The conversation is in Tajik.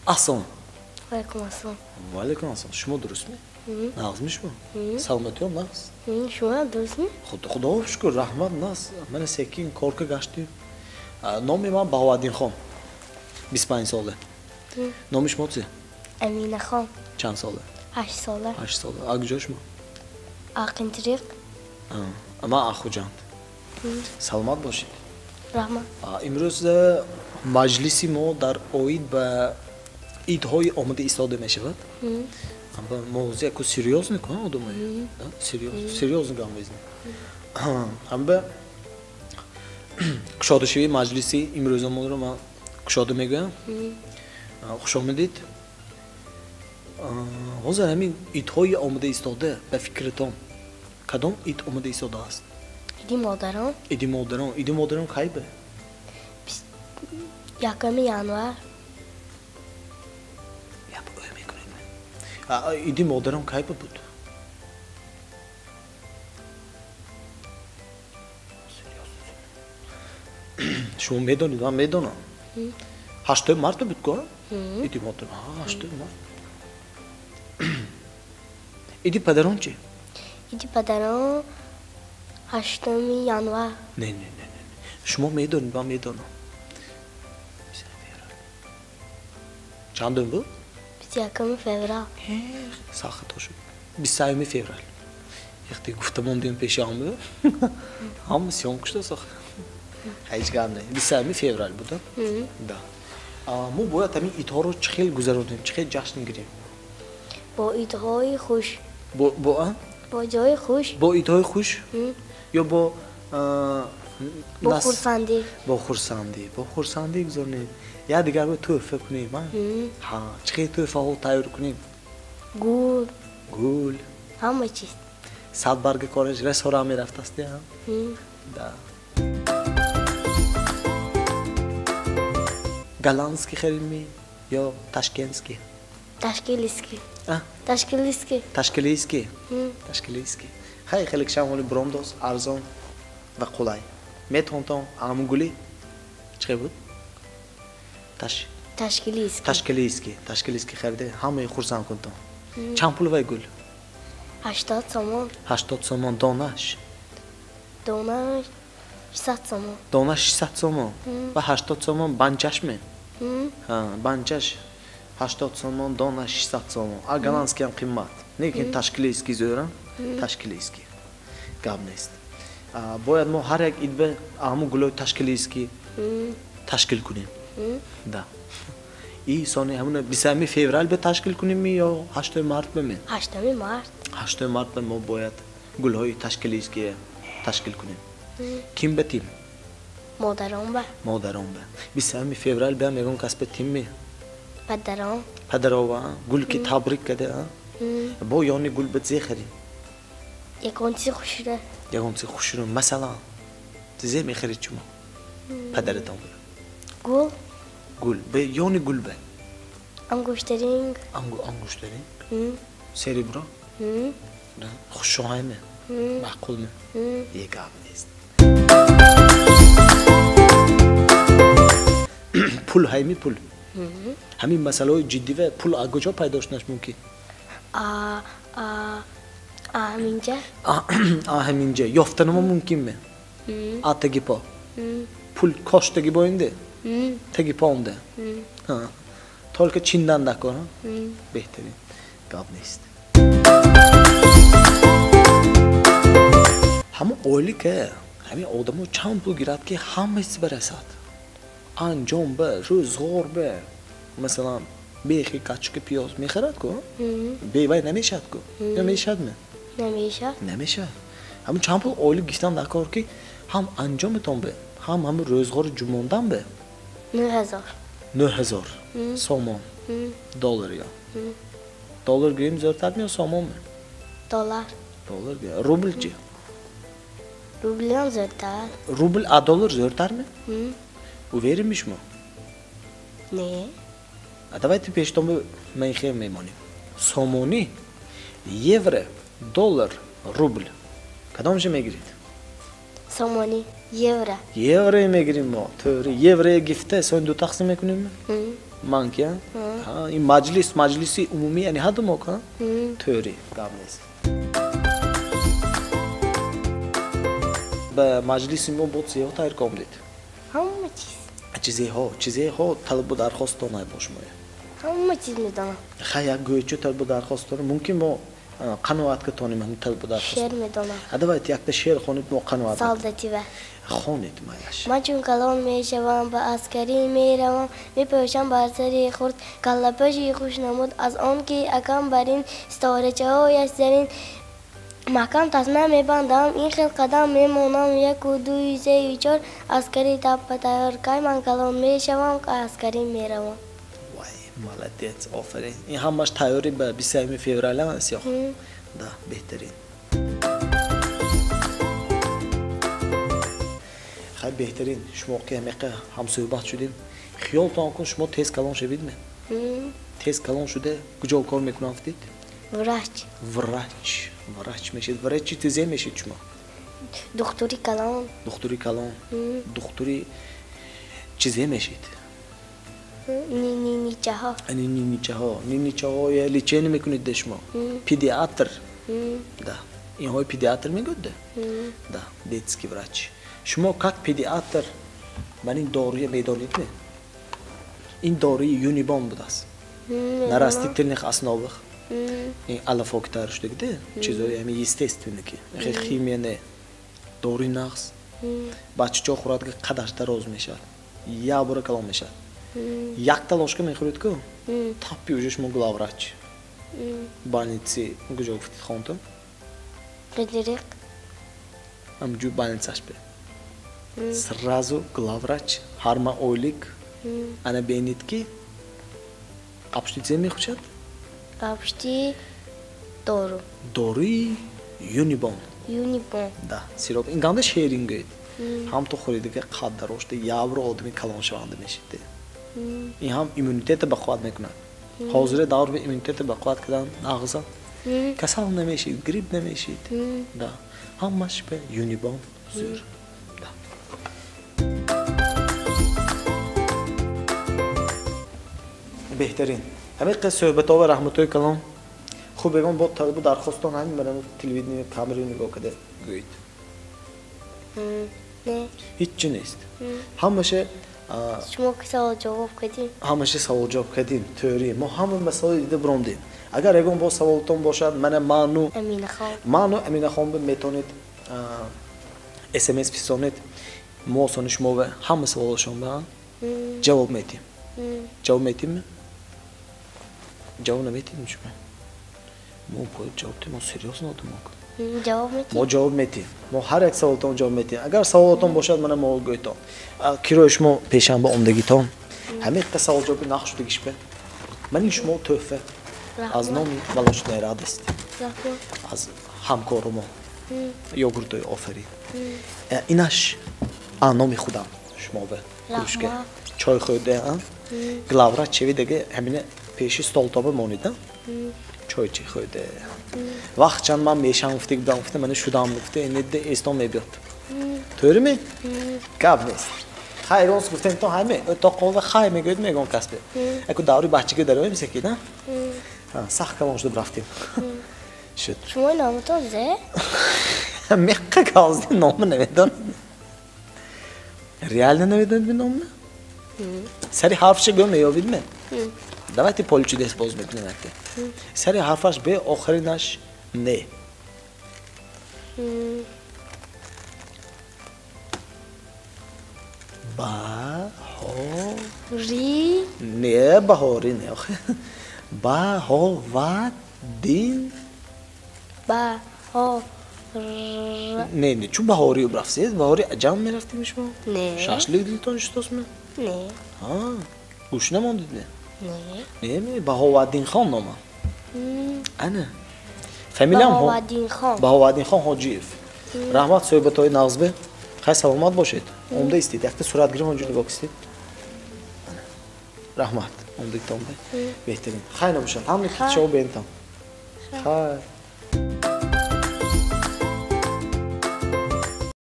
Ассалом. Валейкум ассалом. Валейкум ассалом. Шумо дурустми? Нағзми шумо? Саломатиём нағз? Шумо дурустми? Худо шукр, раҳмат, нағз. Мана секин корка гаштем. Номи ман Баҳоваддинхон. 25 сола. Номи шумо чи? Аминахон. Чанд сола? 8 сола. 8 сола. А куҷо шумо? Ақинтириқ. Ман Ахуҷанд. Саломат бошед. Раҳмат. Имрӯз маҷлиси мо дар оид ба идҳои омада истода мешавад. Мавзӯъ яку серьёзный ку, одамои? Серьёзный гап мезанем. Ҳамба кушодашавии маҷлиси имрӯзамонро ман кушода мегӯям. Хуш омадед. Ҳозир ҳамин идҳои омада истода ба фикритон кадом ид омада истодааст? Иди модарон. Иди модарон. Иди модарон кай ба? 1 январ. Иди модарон кай ба буд? Шумо медонед, ман медонам. 8 март буд ко? Иди модарон. 8 март. Иди падарон чи? Иди падарон 8 январ. Не, не, не, не. Шумо медонед, ман медонам. Чандум буд? 21 феврал. Сахт шуд. 21 феврал. Яхте гуфта мондем пеши ҳама. Ҳама съёмка шуда сахт. Ҳеҷ гап не. 21 феврал буд, да. Мо бояд ҳамин идҳоро чӣ хел гузаронем, чӣ хел ҷашн гирем? Бо идҳои хуш. Бо а? Бо ҷои хуш. Бо идҳои хуш? Ё бо бо хурсандӣ. Бо хурсандӣ. Бо хурсандӣ гузаронем. Я дигар бо тӯҳфа кунем, а? Ҳа, чӣ хел тӯҳфаҳо тайёр кунем? Гул. Гул. Ҳама чиз. Сад барга кораш расора мерафтаст, а? Да. Голландский харидми ё ташкентский? Ташкилийский. А? Ташкилийский. Ташкилийский. Ташкилийский. Хай хеле кшам бромдос, арзон ва қулай. Метонтон ам гули чӣ буд? Ташкилийский. Ташкилийский. Ташкилийский хариде, ҳамаи хурсанд кунтон. Чанд пул вай гул? 80 сомон. 80 сомон донаш. Донаш 600 сомон. Донаш 600 сомон. Ва 80 сомон банчаш ме? Ҳа, банчаш 80 сомон, донаш 600 сомон. А голландский ҳам қиммат. Лекин ташкилийский зӯра? Ташкилийский. Гап нест. Бояд мо ҳар як идба ҳамун гулои ташкилийский ташкил кунем. Да. И сони ҳамуна 21 феврал бе ташкил кунем ё 8 март бе? 8 март. 8 март бе мо бояд гулҳои ташкилийский ташкил кунем. Ким бе тим? Модарон бе. Модарон бе. 21 феврал бе ҳам ягон кас бе тим ме? Падарон. Падарова, гул ки табрик када, а? Бо ёни гул бе зе харим? Ягон чизи хушрӯ. Ягон чизи хушрӯ, масалан, зе мехарид шумо? Падаратон бе. Гул. Гул. Бе ёни гул бе? Ангуштаринг. Ангуштаринг? Серебро? Хушшоҳайме? Маъқулме? Е гап нест. Пул ҳайми пул? Ҳамин масъалаҳои ҷиддӣ ва пул аз куҷо пайдо шудаш мумкин? Ҳаминҷа. Ҳаминҷа. Ёфтанамо мумкин ме? А таги по? Пул кош таги боинде? Таги по онде? Только чиндан дакор, беҳтарин. Гап нест. Ҳамон ойлика, ҳамин одамо чанд пул гирад ки ҳама чиз барасад. Анҷом бе, рӯзғор бе. Масалан, бехи качка пиёз мехарад ку? Бевай намешад ку? Ё мешад ме? Намешад. Намешад. Ҳамон чанд пул ойлик гирифтан дакор ки ҳам анҷометон бе, ҳам ҳамон рӯзғори ҷумондан бе? 9000. 9000 сомон. Доллар ё? Доллар гирем зӯртар ме ё сомон ме? Доллар. Доллар гирем. Рубл чи? Рублям зӯртар. Рубл а доллар зӯртар ме? Уверен ми шумо? Не. А давайте пештон ман хел мемонем. Сомонӣ, евро, доллар, рубл. Кадомша мегиред? Сомонӣ, евро. Евро мегирем мо. Тӯри, евро гифта, сон ду тақсим мекунем? Ман ки, а? Ин маҷлис, маҷлиси умумӣ, яъне ҳаду мо ка? Тӯри, гап нест. Ба маҷлиси мо бо чизеҳо тайёр кардед? Ҳама чиз. Чизеҳо, чизеҳо талабу дархостон ай бо шумоя? Ҳама чиз медонам. Хай, як гӯячо талабу дархостон, мумкин мо қаноат катонем ҳамин талабу дархост. Шеър медонам. А давайте якта шеър хонед, мо қаноат. Солдатива. Хонед майлаш. Ман чун калон мешавам, ба аскарӣ меравам, мепӯшам бар сари хурд каллапӯши хушнамуд, аз он ки акам бар ин ситорачаҳояш зарин маҳкам тасма мебандам, ин хел қадам мемонам, яку дуи сею чор, аскарӣ таппа тайёр, кай ман калон мешавам, аскарӣ меравам. Вай, молодец, офарин. Ин ҳамаш тайёрӣ ба 21 февраля аст ё? Да, беҳтарин. Хай, беҳтарин. Шумо ки ҳамеқа ҳамсӯҳбат шудем, хиёлтон кун, шумо тез калон шавидме? Тез калон шуда куҷо кор мекунам гуфтед? Врач. Врач. Врач мешед. Врач чи тизе мешед шумо? Духтури калон. Духтури калон. Духтури чизе мешед? Ниничаҳо. Ниничаҳо. Ниничаҳо лечение мекунед де шумо? Педиатр. Да. Инҳои педиатр мегӯяд де? Да, детский врач. Шумо как педиатр ман ин доруя медонед ме? Ин доруи Юнибон будааст. На растительных основах. Ин алафок тайёр шудагиде, чизои ҳами естественный ки. Химия не. Доруи нағз. Бачачо хӯрад ки қадаш дароз мешавад. Як бора калон мешавад. Якта ложка мехӯред ку? Таппи уже шумо главврач. Больницы куҷо гуфтед хонтон? Қидириқ. Ҳамҷу больницаш бе. Сразу главврач, ҳарма ойлик. Ана бинед ки апшти зе мехӯшад? Апшти дору. Доруи Юнибон. Юнибон. Да, сироп. Ин ганда шерин гӯед. Ҳам то хӯридига қад дарошта, явро одами калоншаванда мешид. Ин ҳам иммунитета ба қувват мекунад. Ҳозира давр ба иммунитета ба қувват кардан нағза. Касал намешид, грипп намешид. Да. Ҳамаш ба Юнибон зӯр. Да. Беҳтарин. Ҳамин қисм суҳбатҳо ва раҳматҳои калон. Хуб ягон бо талабу дархостон ҳамин барои телевидение камераро нигоҳ карда гӯед. Не. Ҳеҷ нест. Ҳамаша шумо ки савол ҷавоб кардем. Ҳамаша савол ҷавоб кардем. Тӯри. Мо ҳама масъала дида биромдем. Агар ягон бо саволтон бошад, мана ману Аминахон. Ману Аминахон метавонед SMS фиристонед. Мо осони шумо ва ҳама саволашон ба ҷавоб медиҳем. Ҷавоб медиҳем? Ҷавоб намедиҳем шумо? Мо бояд ҷавоб диҳем, мо серьёзно одамон. Ҷавоб медиҳем. Мо ҷавоб медиҳем. Мо ҳар як саволтон ҷавоб медиҳем. Агар саволотон бошад, мана мо гӯйтон. Кирои шумо пешанба омдагитон. Ҳамин қисм савол ҷавоби нақш шудагиш бе. Ман ин шумо тӯҳфа аз номи Молочная радость. Аз ҳамкори мо. Йогуртои офарин. Инаш а номи худам шумо бе. Кружка. Чой хӯрда, а? Главврач чевидаги ҳамина пеши столтоба монид, а? Чой чи хӯрда. Вақт чанд ман мешам гуфта будам, гуфта мана шудам гуфта, инеда эстон мебиёд. Тӯрими? Гап нест. Хай эгон гуфтем то ҳаме, то қова хай мегӯяд мегон касбе. Аку даври бачагӣ дароем секи, на? Сахт калон шуда рафтем. Шуд. Шумо номатон зе? Меққа галзди номи намедонед. Реально намедонед номи? Сари ҳарфша гӯ меёбид ме? Давайте поле чудес боз мекунем якте. Сари ҳарфаш бе, охиринаш не. Баҳо. Ри. Не, баҳори не охи. Баҳоваддин. Баҳор. Не, не, чун баҳори рафтед, баҳори аҷам мерафтем шумо? Не. Шашлик дилтон шудост ме? Не. Ҳа, гӯш намондид ме? Не. Не, не, Баҳоваддинхон номам. Ана. Фамилиям Баҳоваддинхон. Баҳоваддинхон Ҳоҷиев. Раҳмат суҳбатҳои нағзбе. Хай саломат бошед. Омда истед. Якта суратгирӣ онҷо нигоҳ кистед. Раҳмат. Омдагитон бе. Беҳтарин. Хай набошад. Ҳама ки шоу бентам. Хай.